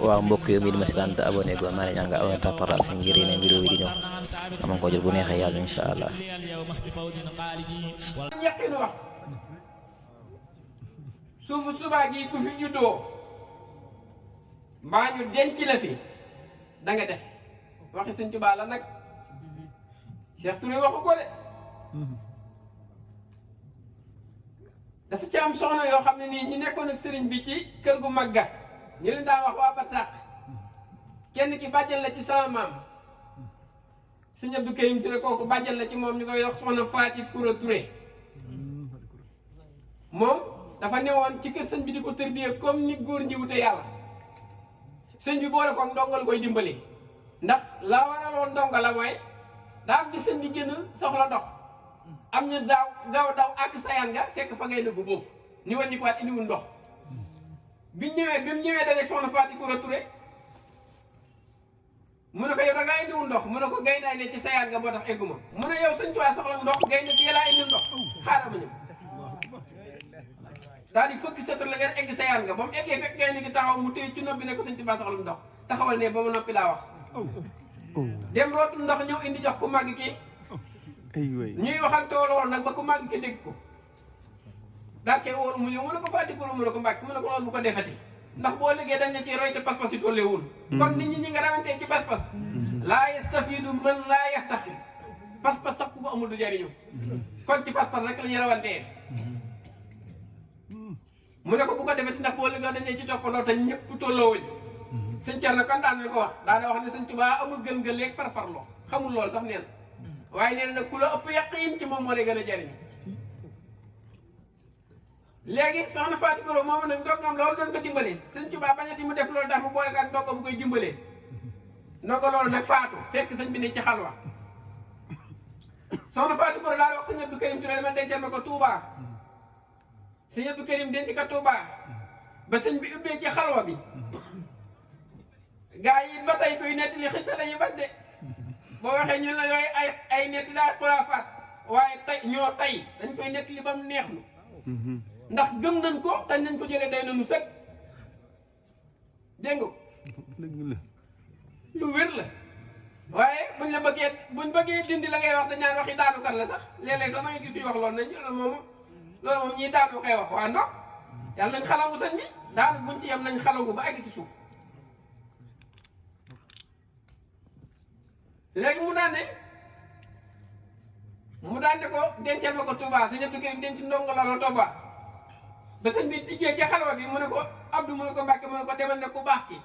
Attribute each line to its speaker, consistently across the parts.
Speaker 1: waaw mbokk yi mi di ma seetaan te abonné go maa ngi ñaan nga abonné tapparal si ngir yeneen vidéo yi di ñëw nga mën ko jël bu neexee yàlla incha allah.
Speaker 2: yaqin wax suufu subaa gi ku fi juddoo mbaa ñu denc la fi da nga def waxi Sëñ Tuubaa la nag Cheikh Touré waxu ko de dafa ci am soxna yoo xam ne nii ñi nekkoon ak sëriñ bi ci kër gu magga ñu leen daa wax waa Barsàq kenn ki bàjjal la ci sama maam Sëñ Abdou Karim Touré kooku bàjjal la ci moom ñu koy wax soxna Faati Koura Touré moom dafa newoon ci kër sëñ bi di ko tërbiyee comme ni góor ñi wute yàlla sëñ bi boole ko ndongal koy dimbali ndax la waraloon ndonga la mooy daa am di sëñ bi gën a soxla ndox am ñu gaaw daw ak sayaan nga fekk fa ngay dugg boofu ñu wàññi ko waat indiwul ndox bi mu ñëwee dajeeg soxna Faati Koura Touré mu ne ko yow da ngaa indiwul ndox mu ne ko gay daay ne ci sayaan nga moo tax egguma mu ne yow sëñ Tuubaa soxla ndox gay ne ci laa indil ndox xaaral ma ñëw daal di fëkk seetal la ngeen egg sayaan nga ba mu eggee fekk gay ne gi taxaw mu téye ci nopp bi ne ko sëñ Tuubaa soxla ndox taxawal ne ba ma noppi laa wax dem rootul ndox ñëw indi jox ku màgg kii ñuy waxal tooloon nag ba ku màgg ki dégg ko daa koy wóor mu ñëw mu ne ko Faati Koura mu ne ko Mbàkke mu ne ko loolu bu ko defati ndax boo liggéey dañ ne ci roy te pas-pas yi tolleewul kon nit ñi nga rawantee ci pas-pas laa yastafiidu man laa yaxtafi pas-pas sax ku ko amul du jariñu kon ci pas-pas rek la ñu rawantee mu ne ko bu ko defati ndax boo liggéey dañ ne ci toppandoo te ñëpp tolloowuñ sëñ Cerno kon daan nañ ko wax daana wax ne sëñ Tuubaa amul gën-gën léegi farfarloo xamul loolu sax neen waaye nee na nag ku la ëpp yaqiin ci moom moo lay gën a jariñ léegi soxna Faati Koura moomu nag ndongam loolu doon ko dimbalee sëñ Tuubaa bañati mu def loolu ndax mu boole ko ak ndongo bu koy dimbalee ndongo loolu nag faatu fekk sëñ bi ne ci xalwa soxna Faati Koura daal wax sëñ Abdou Karim Touré dama dencal ma ko Touba sëñ Abdou Karim denc ko Touba ba sëñ bi ubbee ci xalwa bi gaa yi ba tey koy nettali xista la yu bat de boo waxee ñu ne yooyu ay nettali daa xuraafaat waaye tey ñoo tey dañ koy nettali ba mu neexlu ndax gëm nañ ko te nañ ko jëlee day nañu sëg dégg nga lu wér la waaye buñ bëggee dindi la ngay wax dañ naan waxi daanu kan la sax léeg-léeg sax ma ngi gis wax loolu nañ loolu moom ñii daanu koy wax waa ndox yàlla nañ xalagu sëñ bi daanu buñ ci yem nañ xalagu ba egg ci suuf léegi mu daan ne ko dencal ma ko Touba sëñ Abdou Karim denc ndongo la Touba ba sëñ bi tijjee ci xalwa bi mu ne ko Abdou mu ne ko Mbàkke mu ne ko demal ne ku baax ki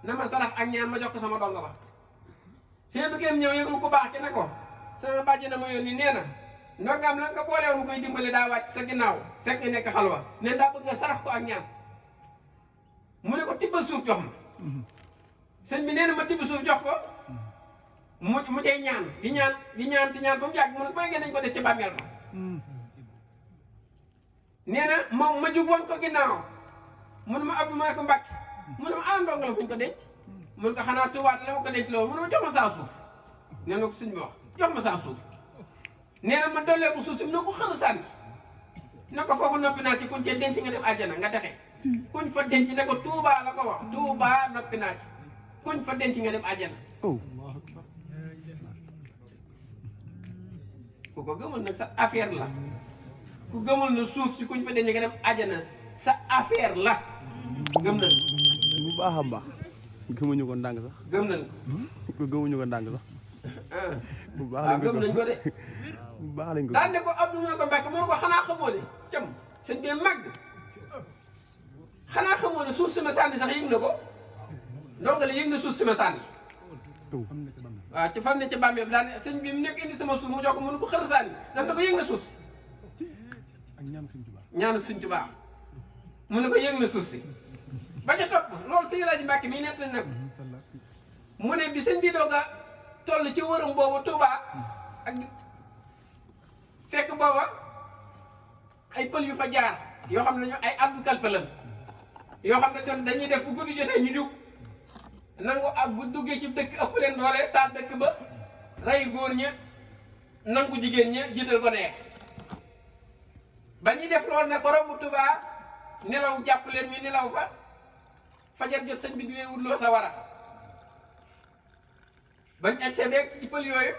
Speaker 2: na ma sarax ak ñaan ma jox ko sama dongo ba sëñ Abdou Karim ñëw yëg mu ku baax ki ne ko sama bàjj na ma yónni nee na ndongam la nga boolewoon mu koy dimbale daa wàcc sa ginnaaw fekk nga nekk xalwa ne daa bëgg nga sarax ko ak ñaan mu ne ko tibbal suuf jox ma sëñ bi nee na ma tibb suuf jox ko mu cay ñaan di ñaan ba mu yàgg mu ne koy ngeen nañ ko def ci bàmmeel ma nee na moom ma jug woon ko ginnaaw mu ne ma Abdou ma ne ko Mbàkke mu ne ma ana ndongo la fu ñu ko denc mu ne ko xanaa tuwaat la ma ko denc loolu mu ne ma jox ma saa suuf nee na ko suñ bi wax jox ma saa suuf nee na ma dollee ko suuf si mu ne ko xëru sànni ne ko foofu noppi naa ci kuñ cee denc nga dem àjjana nga texe kuñ fa denc ne ko Tuubaa la ko wax Tuubaa noppi naa ci kuñ fa denc nga dem àjjana ku ko gëmul nag sa affaire la ku gëmul na suuf si kuñ fa denc nga dem àjjana sa affaire la gëm nañ
Speaker 3: bu baax a baax gëmuñu ko ndànk sax
Speaker 2: gëm nañ
Speaker 3: ko gëmuñu ko ndànk sax bu baax lañ ko
Speaker 2: gëm nañ ko de
Speaker 3: bu baax lañ ko
Speaker 2: daan ne ko Abdou mu ne ko Mbàkke mu ne ko xanaa xamoo ne cam sëñ bi màgg xanaa xamoo ne suuf si ma sànni sax yëg na ko ndongo la yëg na suuf si ma sànni waaw ci fan ne ci bàmmeel bi daan sëñ bi mu nekk indi sama suuf mu jox ko mënu ko xër sànni daf na ko yëg na suuf si ñaanu sëñ Tuubaa mu ne ko yëg na suuf si ba ca topp loolu sëñ Laaji Mbàkke mii nett na ko mu ne bi sëñ bi doog a toll ci wërum boobu Tuubaa ak fekk booba ay pël yu fa jaar yoo xam ne ñu ay abdu kalpalan yoo xam ne dañuy def bu guddi jotee ñu jug nangu ak bu duggee ci dëkk ëpp leen doole taal dëkk ba rey góor ña nangu jigéen ña jiital ko neex ba ñuy def loolu ne ko romb Tuubaa nelaw jàpp leen ñu nelaw fa fajar jot sëñ bi di leen wutloo sa wara bañ accès beeg ci pël yooyu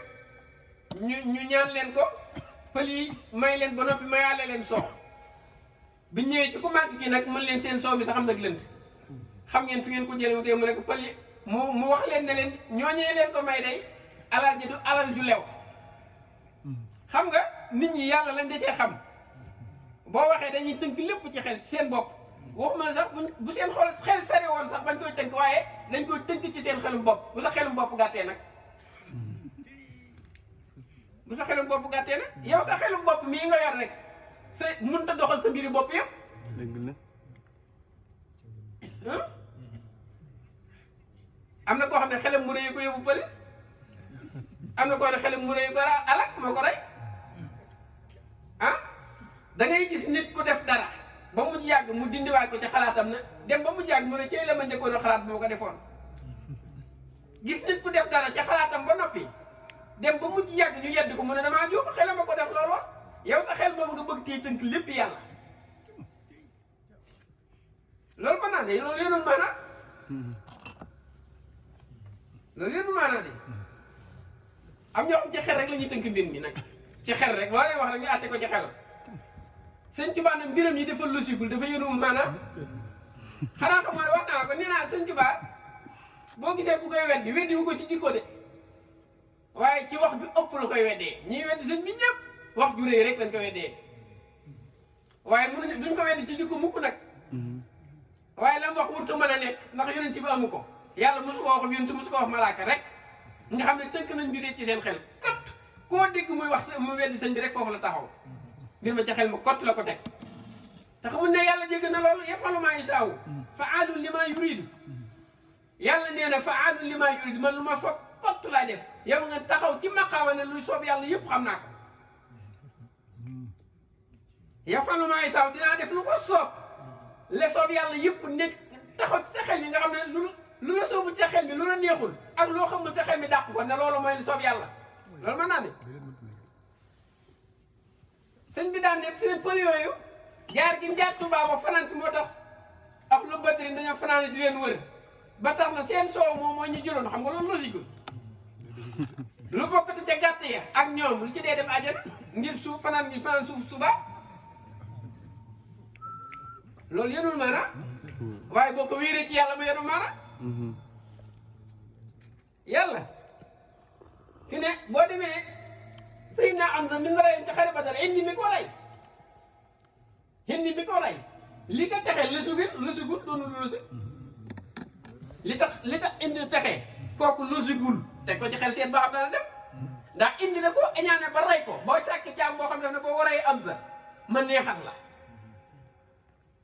Speaker 2: ñu ñaan leen ko pël yi may leen ba noppi mayaale leen soow bi ñëwee ci ku màgg ki nag mën leen seen soow bi sax xam nag lënt xam ngeen fi ngeen ko jëlee mu dee mu ne ko pël yi mu wax leen ne leen ñooñee leen ko may day alal ji du alal ju lew xam nga nit ñi yàlla lañ desee xam boo waxee dañuy tënk lépp ci xel ci seen bopp waxuma sax bu seen xel sare woon sax bañ koy tënk waaye dañ koy tënk ci seen xelum bopp bu sa xelum bopp gàttee nag bu sa xelum bopp gàttee nag yow sa xelum bopp mii nga yor rek sa mënut a doxal sa mbiri bopp yëpp am na koo xam ne xelam mu rëy ko yóbbu police am na koo xam ne xelam mu rëy ko alak moo ko rey ah da ngay gis nit ku def dara ba mu yàgg mu dindiwaat ko ci xalaatam na dem ba mu yàgg mu ne cey la ma njëkkoon a xalaat moo ko defoon gis nit ku def dara ci xalaatam ba noppi dem ba mujj yàgg ñu yedd ko mu ne damaa juum xelam a ko def loolu yow sa xel boobu nga bëgg tey tënk lépp yàlla loolu mën naa de loolu yéenul maanaa loolu yéenul maanaa de am ñoo xam ci xel rek la ñuy tënk mbir mi nag ci xel rek loo leen wax rek ñu àtte ko ci xel sëñ Tuubaa nag mbiram yi dafa logique dafa yéenul maanaa xanaa xam nga wax naa ko nee naa sëñ Tuubaa boo gisee ku koy weddi weddi wu ko ci jikko de waaye ci wax bi ëpp la koy weddee ñiy weddi sëñ bi ñëpp wax ju rëy rek lañ ko weddee waaye mënuñu duñ ko weddi ci jikko mukk nag waaye la mu wax wurtu mën a nekk ndax yonent bi amu ko yàlla mosu ko wax yonent mosu ko wax malaaka rek nga xam ne tënk nañ mbir ci seen xel kat koo dégg muy wax mu weddi sëñ bi rek foofu la taxaw mbir ma ca xel ma kott la ko teg te xamul ne yàlla jégg na loolu yafalu maa yashaa fa'aalun limaa yuriidu yàlla nee na fa'aalun limaa yuriidu man lu ma soog kott laa def yow nga taxaw ci maqaama ne luy soob yàlla yëpp xam naa ko yafalu maa yashaa dinaa def lu ko soob le soob yàlla yëpp nekk taxaw ci sa xel mi nga xam ne lu la soobul sa xel mi lu la neexul ak loo xamul sa xel mi dàq ko ne loolu mooy lu soob yàlla loolu mën naa ne sëñ bi daan ne seen pël yooyu jaar gi njaat Tuubaa ba fanaan si moo tax ak lu Badri dañoo fanaan di leen wër ba tax na seen soow moom moo ñu jëloon xam nga loolu logique lu bokkati ca gàtt ya ak ñoom lu ci dee dem àjjana ngir suuf fanaan ñu fanaan suuf suba loolu yenul maana waaye boo ko wéeree ci yàlla mu yenu maana yàlla fi ne boo demee Seydina Amza mi nga reyoon ci xare Badar indi mi ko rey li ko texee lu sigul doonu lu si li tax indi texee kooku lu sigul teg ko ci xel seen boo xam dana dem ndax indi na ko añaane ba rey ko boo sàkk jaam boo xam ne boo waree Amza ma neexal la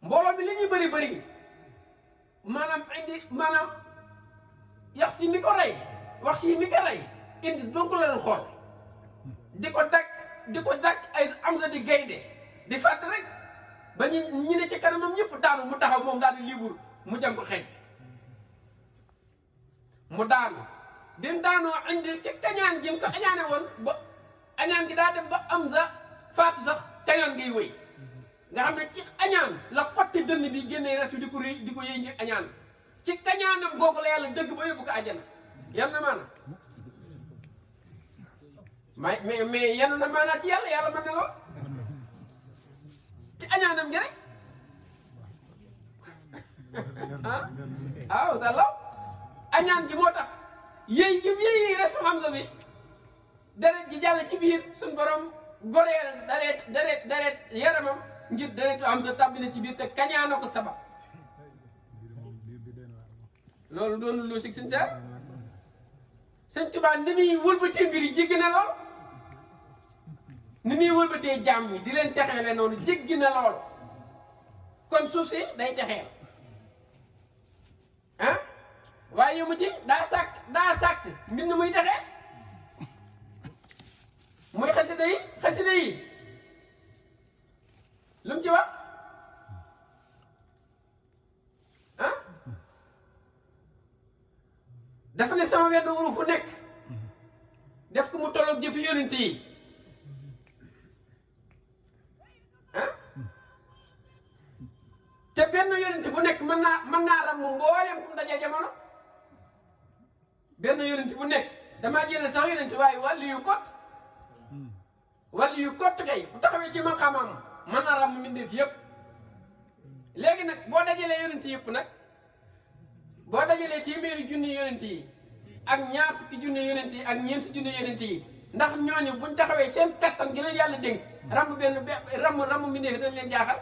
Speaker 2: mbooloo bi li ñuy bëri bëri maanaam yax si mi ko rey wax si mi ko rey indi donc la leen xool di ko dakk ay Amza di gaynde di fàtt rek ba ñu ne ci kanamam ñëpp daanu mu taxaw moom daal di liibur mu jëm ko xeeñ mu daanu bi mu daanoo indi ci kañaan gi mu ko añaane woon ba añaan gi daa dem ba Amza faatu sax kañaan ngay wëy nga xam ne ci añaan la xotti dënn bi génnee resu di ko rëy di ko yëy ngi añaan ci kañaanam googu la yàlla dëgg ba yóbbu ko àjjana yan na maana mais yan na maana ci yàlla mën na lool ci añaanam gi rek waaw sa law añaan gi moo tax yëy gi yëy resu Hamza bi deret ji jàll ci biir suñ borom goreel deret yaramam ngir deretu Hamza tàbbi na ci biir te kañaana ko sabab loolu doonu logique sincère Sëñ Tuubaa ni muy wëlbatee mbir yi jéggi na lool ni muy wëlbatee jaam ñi di leen texeele noonu jéggi na lool kon suuf si day texeel ah waaye yëmu ci daa sàkk mbind muy texee muy xasida yi lu mu ci wax ah dafa ne sama wedd wuru fu nekk def ko mu tolloog jëfi yonent yi te benn yonent bu nekk mën naa ram mboolem ku dajee jamono benn yonent bu nekk damaa jëlee sax yonent waaye wàllu yu kott kay bu taxawee ci maqaamam mën naa ram mbindeef yëpp léegi nag boo dajalee yonent yëpp nag boo dajalee téeméeri junni yonent yi ak ñaar fukki junni yonent yi ak ñeenti junni yonent yi ndax ñooñu buñ taxawee seen kattan gi leen yàlla dénk ram ram mbindeef dañ leen jaaxal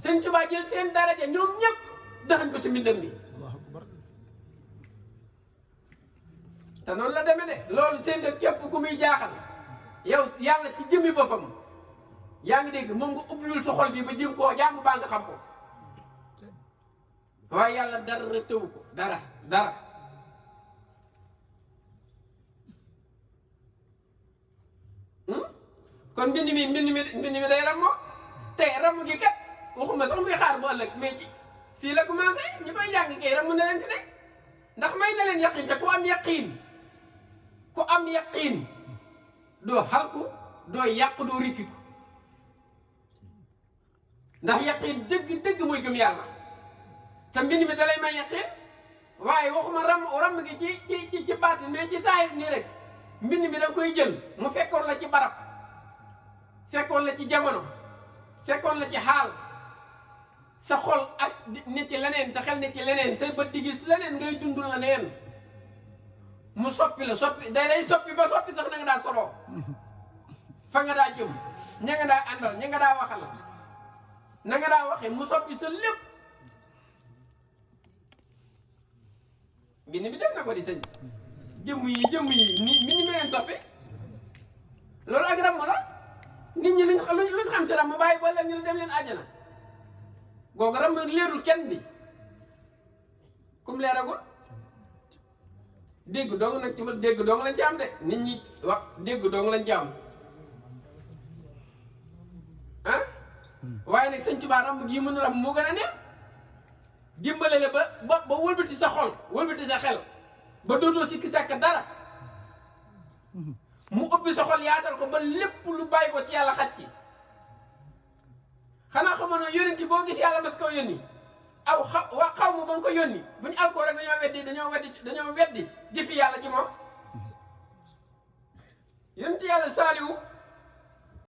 Speaker 2: Sëñ Tuubaa jël seen daraja ñoom ñëpp daxañ ko ci mbindam mi te noonu la demee de loolu seen de képp ku muy jaaxal yow yàlla ci jëmmi boppam yaa ngi dégg moom nga ubbiwul sa xol bi ba jëm koo jaamu baa nga xam ko waaye yàlla dara tëw ko dara kon mbind mi day rammoo tey ramm gi kat waxuma sax muy xaar bu ëllëg mais ci fii la commencé ñi koy jàng kay ramm na leen fi nekk ndax may na leen yaqiin te ku am yaqiin doo xalku doo yàq doo rikkiku ndax yaqiin dëgg mooy gëm yàlla te mbind mi dalay may yaqiin waaye waxuma ramm gi ci baatin mais ci saahir nii rek mbind mi da koy jël mu fekkoon la ci barab fekkoon la ci jamono fekkoon la ci xaal sa xol ak ne ci leneen sa xel ne ci leneen sa bët di gis leneen ngay dund leneen mu soppi day lay soppi ba soppi sax na nga daa soloo fa nga daa jëm ña nga daa àndal ña nga daa waxal na nga daa waxee mu soppi sa lépp bind bi def na ko di sëñ jëmm yi ni ñu leen soppi loolu ak ramm la nit ñi luñ xam si ramm bàyyi ba leen ñu dem leen àjjana googu ramm leerul kenn bi kum leeragul dégg dong nag ci dégg dong lañ ci am de nit ñi wax dégg dong lañ ci am ah waaye nag sëñ Tuubaa ramm gii mën a ramm moo gën a neex dimbale la ba wëlbati sa xol wëlbati sa xel ba dootoo sikki sàkk dara mu ubbi sa xol yaatal ko ba lépp lu bàyyi ko ci yàlla xaj ci xanaa xamoon na yónni boo gis yàlla mas ko yónni xaw ma ba nga ko yónni bu ñu alkoo rek dañoo weddi jëfi yàlla ci moom yónni yàlla Saaliwu